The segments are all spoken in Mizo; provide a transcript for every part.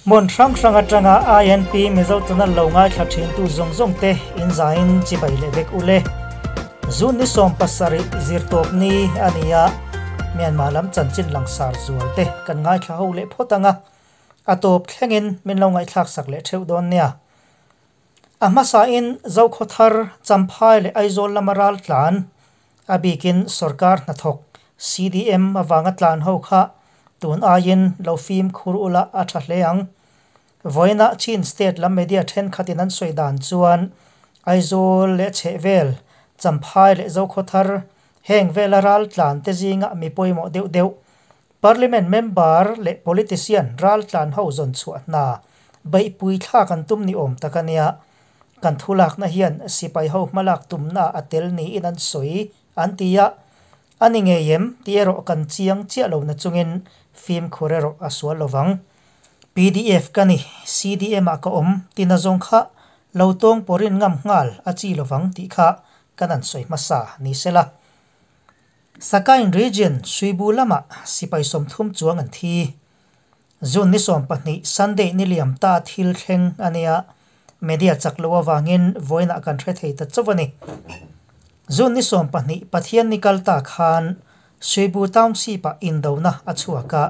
Hmun hrang hrang atanga INP Mizo channel lo ngaithla thintu zawng zawng te in zain chibai leh vek ule. June ni 17 zirtawp ni a ni a, Myanmar lam chanchin langsar zual te kan ngaithla ho leh phawt ang a, a tawp thlengin min lo ngaihthlak sak leh theuh dawn nia. A hmasain Zokhawthar, Champhai leh Aizawl lama ral tlan, a bikin sorkar hnathawk CDM avanga tlan ho kha tun aiin lo fimkhur ula a tha hle ang. Vawiina Chin State lam media thenkhatin an sawi dan chuan Aizawl leh chhehvel, Champhai leh Zokhawthar heng vela ral tlan te zinga mi pawimawh deuh deuh Parliament member leh politician ral tlan ho zawn chhuah hna beihpui thlak an tum ni awm tak a nia. Kan thulakna hian sipai ho hmalak tumna a tel niin an sawi an ti a. A ni ngei em tih erawh kan chiang chiah lo nachungin fimkhur erawh a sual lovang. Pdf ka ni, CDM ah ka awm tina zawng kha lo tawng pawrin ngam nghal a chi lovang tih kha kan an sawi hmasa ni sela. Sakain Region Suibu lamah sipai 30 chuang an thi. June ni 12 Sunday ni liam ta thil thleng a nia. Media chak lo awangin vawiinah kan hre thei ta chauh a ni. June ni 12 Pathian ni kal ta khan Suibu Township ah indona a chhuak a.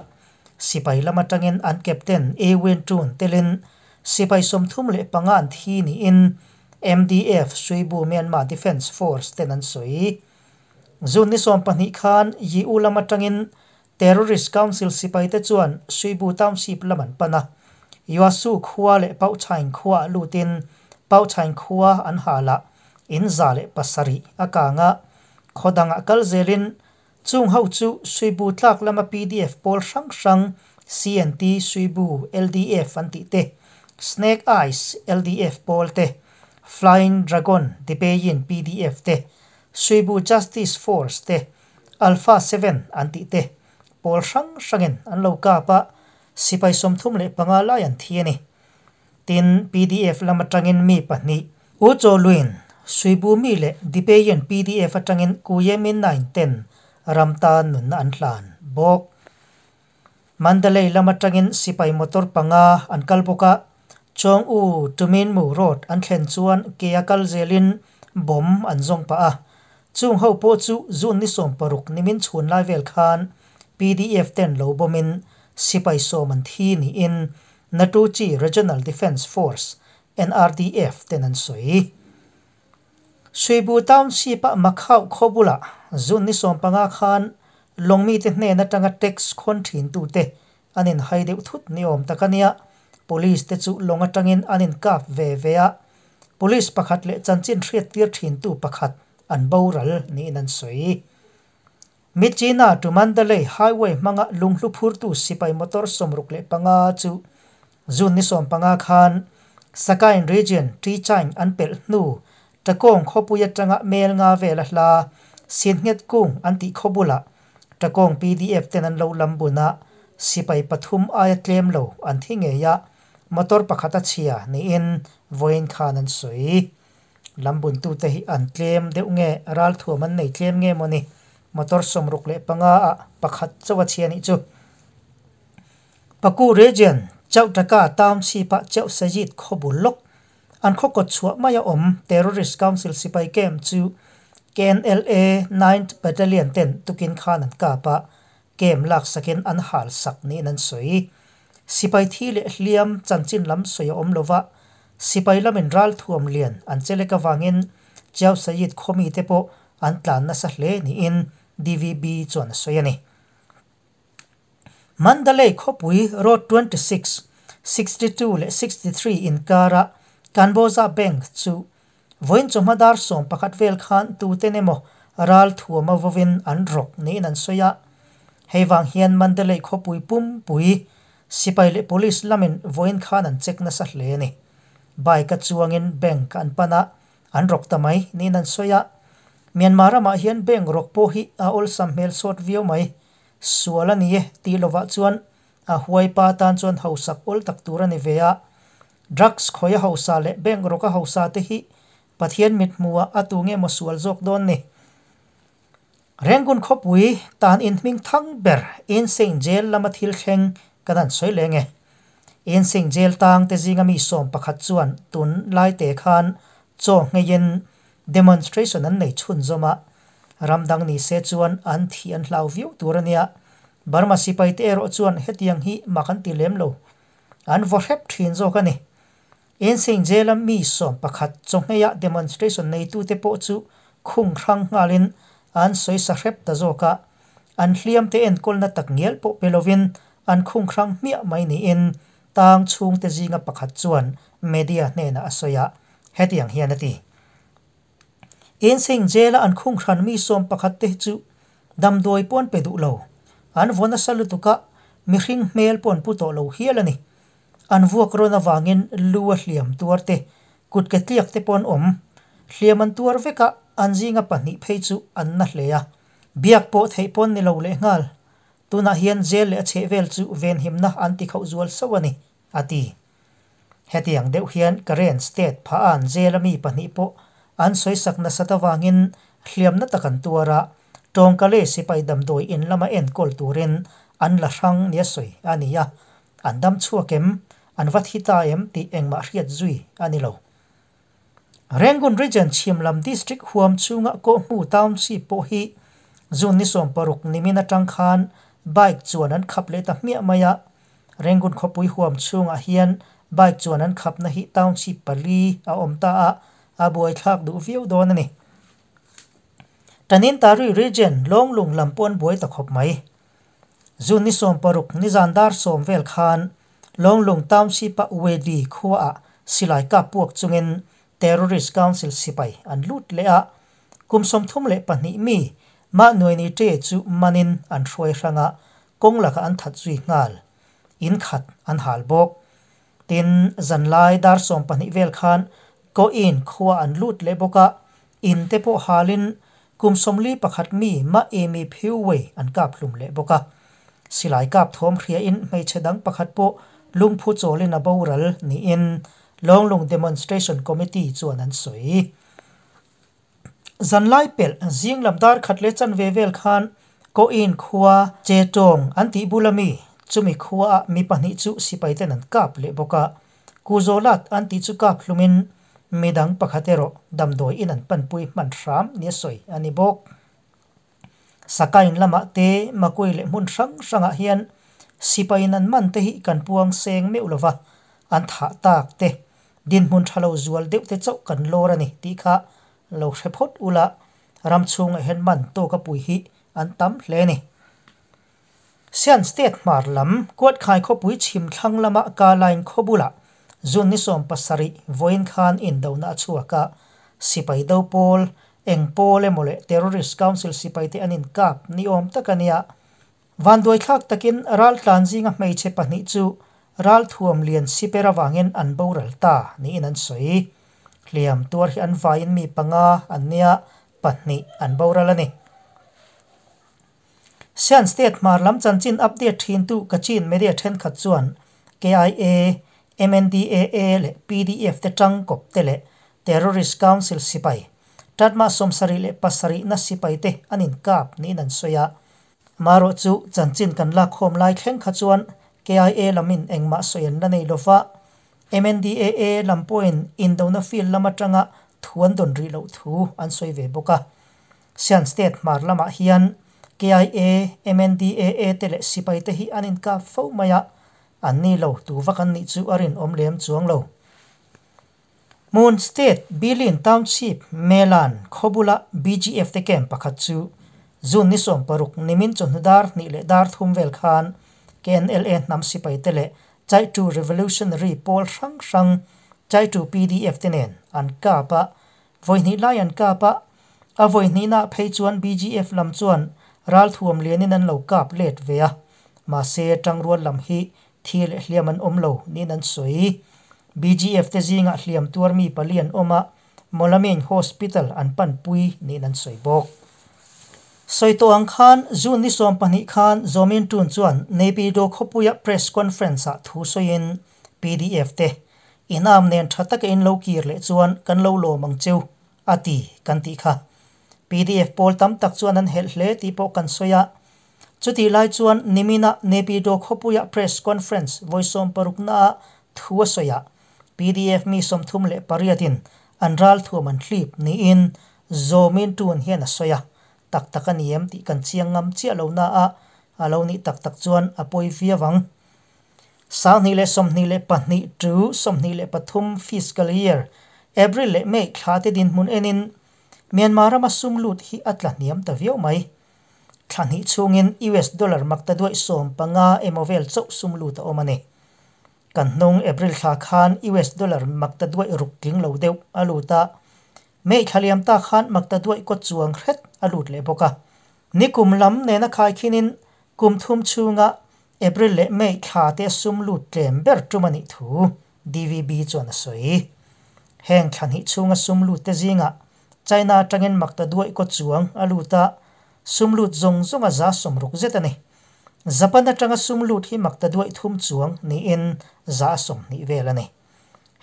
Sipai lam atangin an captain A Win Tun telin sipai 35 an thi niin MDF Suibu Myanmar Defence Force ten an sawi. June ni 12 khan Yi U lam atangin Terrorist Council sipai te chuan Suibu Township lam an pan a. Yuasu khua leh Pauchain khua lutin Pauchain khua an hala in 107 a kanga khodanga kal zelin chung ho chu Suibu tlak lama PDF pawl hrang hrang CNT Suibu LDF an ti te Snake Eyes LDF pawl te Flying Dragon Dipeyin PDF te Suibu Justice Force te Alpha 7 an ti te pawl hrang hrangin an lo kapa sipai 35 lai an thi ani. Tin PDF lama tangin mi pahnih U Chaw Luin Suibu mi leh Dipeyin PDF atangin Kuyemin 910 ramtan nun an hlan bawk. Mandalay lama tangin sipai motor panga an kalboka Chong U Tumin Mu Road an thlen chuan ke a kal zelin bom an zong pa a. Chung ho po chu June ni 16 nimin chhun lai vel khan PDF ten lo bomin sipai som an thi ni in Natuchi Regional Defence Force NRDF ten an soi. Suibu Township a Makhau khobula June ni 15 khan longmi te hne na tanga tax khon thin tu te anin haideu thut ni om takania. Police te chu longa tangin anin kap ve ve a. Police pakhat le chanchin hriat tir thin tu pakhat an boral ni in an soi. Michina to Mandalay Highway manga lunghlu phur tu sipai motor 65 chu June ni 15 khan Sakain Region Trichain an pel hnu Takong khopuya tanga mel nga vela hla Sinhet kung an ti khobula Takong PDF ten an lo lambuna sipai pathum aya tlem lo an thi nge ya motor pakhata chhia ni in voin khan an soi. Lambun tu te hi an tlem deuh nge ral thuam an nei tlem nge mawni motor 65 a pakhat chawa chhia ni chu. Paku Region Chautaka Township a Chau Sajit khobulok an khokot chhuah maia awm Terrorist Council sipai camp chu KNLA 9th Battalion ten tukin khan an kapa kem lak sakin an hal sak ni an soi. Sipai thi leh hliam chanchin lam sawi a awm lova sipai lamin ral thuam lian an cheleka wangin Chau Sajit khomi te pawh an tlan nasa hle niin DVB chuan a sawi a ni. Mandalay khawpui Road 26, 62 leh 63 inkara Kanboza Bank chu vawiin chawhma dar 11 vel khan tuten emaw ral thuam a vawin an rawk niin an sawi a. Hei wang hian Mandalay khawpui pumpui sipai leh police lamin vawiin khan an check nasa hle ani. Bike a chuangin bank an pana an rawk ta mai niin an sawi a. Myanmar ramah hian bank rawk pawh hi a awlsam hmel sawt viau mai. Sual a ni e ti lovah chuan a huai pa tan chuan hausak awl tak tur a ni ve a. Drugs khawia hausa leh bank rawk a hausa te hi Pathian mit hmuah a tu nge maw sual zawk dawn ni. Rangoon khawpui tan in hming thang ber Insein Jail lama thil thleng kan an sawi leng e. Insein jail tang te zinga mi 11 chuan tun lai te khan chaw ngheiin demonstration an nei chhunzawm a, ram dang ni se chuan an thih an hlau viau tur a nia. Burma sipai te erawh chuan hetiang hi mak an ti lem lo, an vaw hrep thin zawk a ni. Insein jail-a mi 11 chaw ngheia demonstration neitute pawh chu khung hrang nghalin an sawi sa hrep ta zawk a, an hliam te enkawlna tak ngial pawh pe lovin an khung hrang hmiah mai niin tang chhungte zinga pakhat chuan media hnenah a sawi a, hetiang hian a ti. Insein jail-a an khung hran mi 11 te chu damdawi pawh an pe duh lo, an vaw nasa lutuk a, mihring hmel pawh an pu tawh lo hial a ni. An vuak rawn avangin lu a hliam tuar te, kut ke tliak te pawh an awm. Hliam an tuar vek a, an zinga pahnih phei chu an na hle a. Biak pawh theih pawh an ni lo lehnghal. Tunah hian jail leh a chhehvel chu venhimna an ti khauh zual sauh a ni, a ti. Hetiang deuh hian Karen State Pha-an jail a mi pahnih pawh an sawisak nasat avangin hliamna tak an tuar a, Tawngkale sipai damdawi in lama enkawl turin an la hrang nia sawi a ni a, an dam chhuak em, an va thi ta em tih engmah hriat zui a ni lo. Rangoon Region chhim lam District huam chhunga Kawhmu Township pawh hi June ni 16 nimin atang khan bike chuan an khap leh ta hmiah mai a. Rangoon khawpui huam chhungah hian bike chuan an khapna hi township pali a awm ta a, a buaithlak duh viau dawn a ni. Tanintari Region Lawnglung lam pawh an buai ta khawp mai. June ni 16 nizan dar 10 vel khan Lawnglung Township-a Wedi khuaah silai kap puak chungin Terrorist Council sipai an lut leh a, kum 32 mi mah Nuaini Ṭe chu manin an hruai hrang a, kawng lakah an that zui nghal. In khat an hal bawk. Tin, zanlai dar 12 vel khan Koin khua an lut leh bawk a, in te pawh halin kum 41 mi mah Amy Phiuwei an kap hlum leh bawk a. Silai kap thawm hriain hmeichhe dang pakhat pawh lungphu chawlin a boral niin Lawnglung Demonstration Committee chuan an sawi. Zanlai pelh zing lam dar khat leh chanve vel khan Koin khua Che Tawng an tih bula mi chumi khuaah mi pahnih chu sipaiten an kap leh bawk a, Kuzolat an tih chu kap hlumin midang pakhat erawh damdawi in an panpui hman hram nia sawi a ni bawk. Sakain lamah te Makui leh hmun hrang hrangah hian sipaiin an man te hi kan puang seng meuh lova, an thah tak te dinhmun tha lo zual deuh te chauh kan lawr a ni tih kha lo hre phawt ula, ram chhungah hian man tawka pui hi an tam hle a ni. Sian State hmar lam Kuatkhai khawpui chhim thlang lama Kalain khaw bulah June ni 17 vawiin khan indona a chhuak a, sipai do pawl, eng pawl emaw leh Terrorist Council sipaite an inkap ni awm tak a nia. Vanduaithlak takin raltlan zinga hmeichhe pahnih chu ralthuam lian siper avangin an boral ta niin an sawi. Hliam tuar hi an vaiin mi panga an nia, pahnih an boral a ni. Sian State hmar lam chanchin update thintu Kachin media thenkhat chuan KIA, MNDAA leh PDF te tangkawp te leh Terrorist Council sipai Tatma 77 na sipai te an inkap niin an sawi a. Marawh chu chanchin kan lak khawm lai thleng kha chuan KIA lamin engmah sawi an la nei lova, MNDAA lam pawhin indona field lam atanga thu an dawn rih loh thu an sawi ve bawk a. Sian State hmar lamah hian KIA, MNDAA te leh sipai te hi an inkap fo mai a, an ni lo tu vak an nih chu a rinawm lem chuang lo. Mon State Bilin Township Melan khawbula BGF te camp pakhat chu June ni 16 nimin chawhnu dar 2 leh dar 3 vel khan KNLA hnam sipai te leh Chaitu Revolutionary pawl hrang hrang Chaitu PDF te nen an kap a, vawi hnih lai an kap a, a vawi hnihna phei chuan BGF lam chuan ralthuam lianin an lo kap let ve a, mahse tangrual lam hi thi leh hliam an awm lo niin an sawi. BGF te zinga hliam tuar mi pali an awm a, Mawlamyine Hospital an panpui niin an sawi bawk. Sawi tawh ang khan June ni 12 khan Zaw Min Tun chuan Naypyidaw khawpuia press conference ah thu sawiin PDF te inam nen tha taka in lo kir leh chuan kan lo lawm ang cheu a ti kan tih kha. PDF pawl tam tak chuan an helh hle tih pawh kan sawi a. Chutih lai chuan nimina Naypyidaw khawpuia press conference vawi sawmparuknaah thu a sawi a, pdf mi 38 in an ralthuam an hlip niin Zaw Min Tun hian a sawi a, tak tak a ni em tih kan chiang ngam chiah lo na a, a lo nih tak tak chuan a pawi viau ang. 2022 to 23 fiscal year April leh May thla te dinhmun enin Myanmar rama sum lut hi a tla hniam ta viau mai. Thla hnih chhungin US dollar maktaduaih 15 emaw vel chauh sum lut a awm a ni. Kan hnung April thla khan US dollar maktaduaih ruk tling lo deuh a lut a, May thla liam ta khan maktaduaih kaw chuang hret a lut leh bawk a. Nikum lam nena khaikhinin kum thum chhunga April leh May thla te sum lut tlem ber tum a nih thu DVB chuan a sawi. Heng thla hnih chhunga sum lut te zingah China atangin maktaduaih kaw chuang a lut a, sum lut zawng zawng a 60% zet a ni. Japan atanga sum lut hi maktaduaih thum chuang niin 20% vel a ni.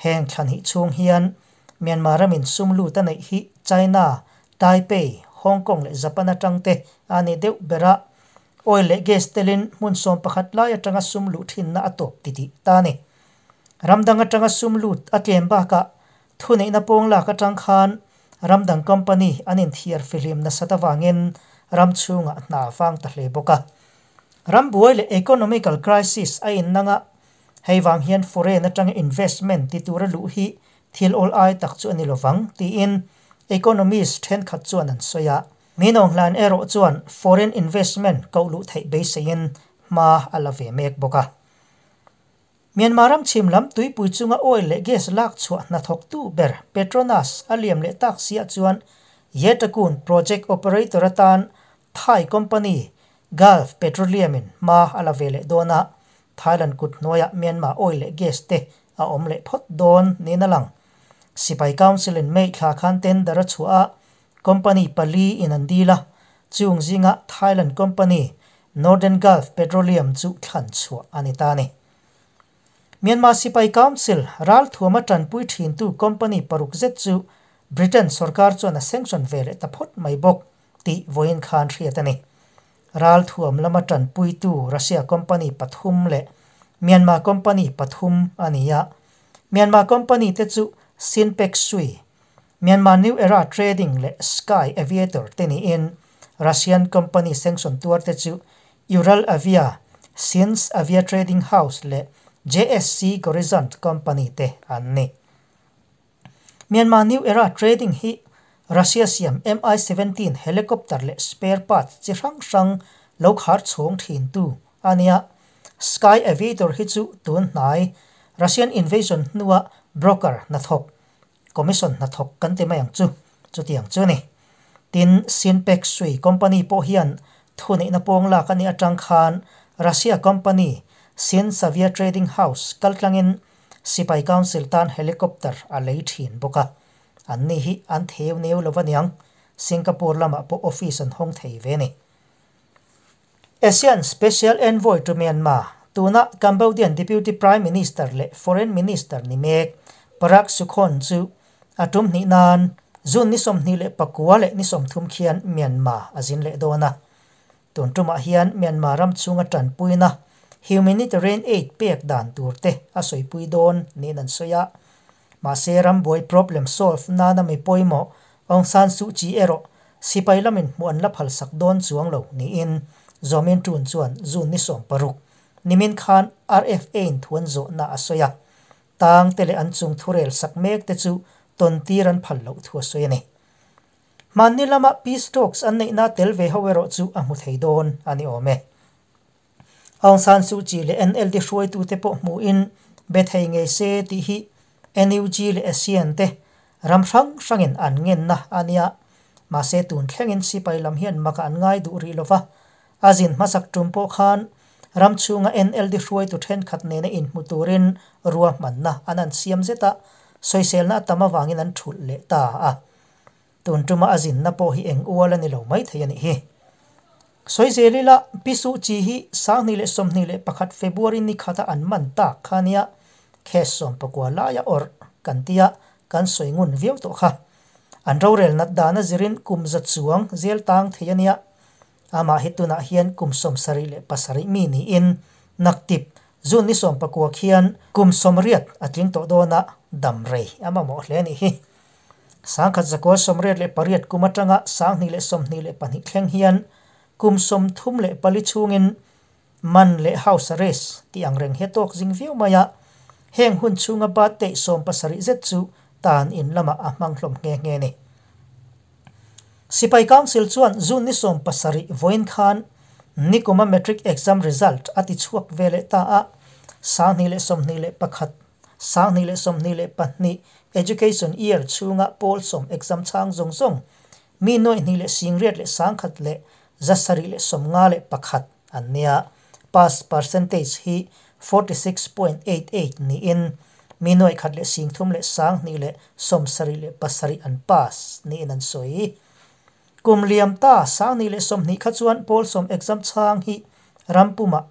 Heng thla hnih chhung hian Myanmar ramin sum lut a neih hi China, Taipei, Hong Kong leh Japan atang te a ni deuh ber a, oil leh gas telin hmun 11 lai atanga sum luh thinna a tawp titih ta a ni. Ram dang atanga sum lut a tlem bakah thuneihna pawng lak atang khan ram dang company an inthiar fihlim nasat avangin ram chhungah hna a vang ta hle bawk a. Ram buai leh economical crisis a innang a, hei vang hian foreign atanga investment ti tura luh hi thil awl ai tak chu a ni lovang tiin economist thenkhat chuan an sawi a. Min Aung Hlaing erawh chuan foreign investment koh luh theih beiseiin hma a la ve mek bawk a. Myanmar ram chhim lam tuipui chunga oil leh gas lak chhuah hnathawktu ber Petronas a liam leh tak siah chuan Yetakun project operator atan Thai company Gulf Petroleum in hma a la ve leh dawn a, Thailand kut hnuaiah Myanmar oil leh gas te a awm leh phawt dawn niin a lang. Sipai Council in May thla khan tender a chhuah a, company pali in an dil a, chung zinga Thailand company Northern Gulf Petroleum chu thlan chhuah a ni ta a ni. Myanmar Sipai Council ralthuam a tanpui thintu company paruk zet chu Britain sorkar chuan a sanction ve leh ta phawt mai bawk tih vawiin khan hriat a ni. Ralthuam lama tanpuitu Russia company pathum leh Myanmar company pathum a ni a. Myanmar company te chu Sinpec Sui, Myanmar New Era Trading leh Sky Aviator te niin Russian company sanction tuar te chu Ural Avia, Sins Avia Trading House leh JSC Gorizont company te an ni. Myanmar New Era Trading hi Russia siam Mi-17 helicopter leh spare parts chi hrang hrang lo khar chhawng thintu a nia. Sky Aviator hi chu tun hnai Russian invasion hnua broker hnathawk, commission hnathawk kan ti mai ang chu, chutiang chu a ni. Tin, Sinpec Sui company pawh hian thuneihna pawng lak a nih atang khan Russia company Sinsavia Trading House kaltlangin Sipai Council tan helicopter a lei thin bawk a. Anni hi an theu neu lo aniang, Singapore lamah pawh office an hawng thei ve a ni. ASEAN Special Envoy to Myanmar, tuna Cambodian Deputy Prime Minister leh Foreign Minister ni mek Prak Sokhonn chu a tum hnih nan June ni 29 leh ni 30 khian Myanmar a zin leh dawn a. Tun tumah hian Myanmar ram chhunga tanpuina humanitarian aid pek dan tur te a sawipui dawn niin an sawi a. Mahse rambuai problem solve nana mi pawimawh Aung San Suu Kyi erawh sipai lamin hmuh an la phalsak dawn chuang lo niin Zaw Min Tun chuan June ni 16 nimin khan RFA in thu an zawhna a sawi a. Tang te leh an chung thurel sak mek te chu tawn tir an phal loh thu a sawi a ni. Hmanni lama peace talks an neihna tel ve ho erawh chu a hmu thei dawn a ni awm e. Aung San Suu Kyi leh NLD hruaitute pawh hmuhin be thei ngei se tih hi NUG leh ASEAN te ram hrang hrangin an ngenna a nia. Mahse tun thlengin sipai lam hian maka an ngai duh rih lova, a zin hmasak tum pawh khan ram chhunga NLD hruaitu thenkhat nena inhmu turin ruahmanna an an siam zet a, sawiselna a tam avangin an thulh leh ta a. Tun tuma a zinna pawh hi eng ual a ni lo mai thei a nih hi. Sawi zel ila, Pi Suu Kyi hi 2021 February ni khata an man tak kha nia, case 19 laia awrh kan tia kan sawi ngun viau tawh kha. An rorel nat dana zirin kum za chuang zel tang thei a nia. Amah hi tunah hian kum 77 mi niin naktip June ni 19 khian kum 80 a tling tawh dawn a, dam rei a mamawh hle a nih hi. 1988 kum atanga 2022 thleng hian kum 34 chhungin man leh house arrest tih ang reng hi a tawk zing viau mai a, heng hun chhunga birthday 70 zet chu tan in lamah a hmang hlawm nghe nghe a ni. Sipai Council chuan June ni 17 vawiin khan nikuma Matric Exam result a ti chhuak ve leh ta a, 2021, 2022 Education Year chhunga pawl sawm exam chhang zawng zawng mi nuaih hnih leh singriat leh sangkhat leh 751 an nia. Pass percentage hi 46.88 niin mi nuaih khat leh singthum leh sanghnih leh 77 an pass niin an sawi. Kum liam ta 2020 kha chuan pawl sawm exam chhang hi rampumah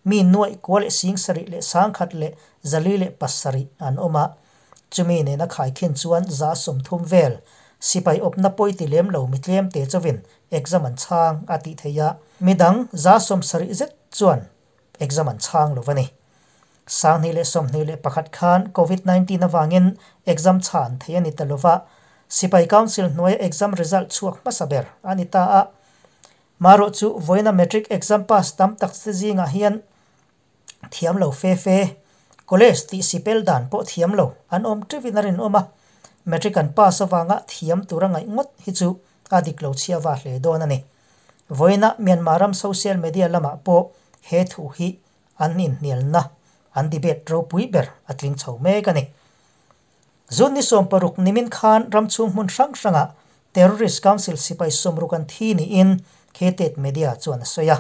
mi nuaih kua leh sing sarih leh sangkhat leh 407 an awm a, chumi nena khaikhin chuan 30% vel sipai awpna pawi ti lem lo mi tlem te chawin exam an chhang a tih theih a, midang 70% zet chuan exam an chhang lo a ni. 2021 khan Covid-19 avangin exam chhan thei a ni ta lova, Sipai Council hnuaia exam result chhuak hmasa ber a ni ta a. Marawh chu vawiina matric exam pass tam tak te zingah hian thiam lo fe fe, college tih sipel dan pawh thiam lo an awm teuhin a rinawm a, matric an pass avanga thiam tura ngaih ngawt hi chu a dik lo chhia va hle dawn a ni. Vawiina Myanmar ram social media lamah pawh he thu hi an inhnialna, an debate ropui ber a tling chho mek a ni. June ni 16 nimin khan ram chhung hmun hrang hrangah Terrorist Council sipai 60 an thi niin Ktet Media chuan a sawi a.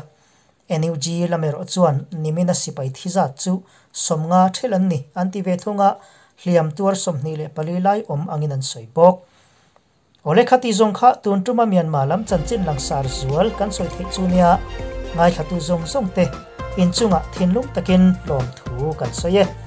NUG lam erawh chuan nimina sipai thi zat chu 50 thel an ni an ti ve thung a, hliam tuar 24 lai awm angin an sawi bawk. Awle khati zawng kha tun tuma Myanmar lam chanchin langsar zual kan sawi theih chu nia, ngaithlatu zawng zawng te inchungah thinlung takin hlawm thu kan sawi e.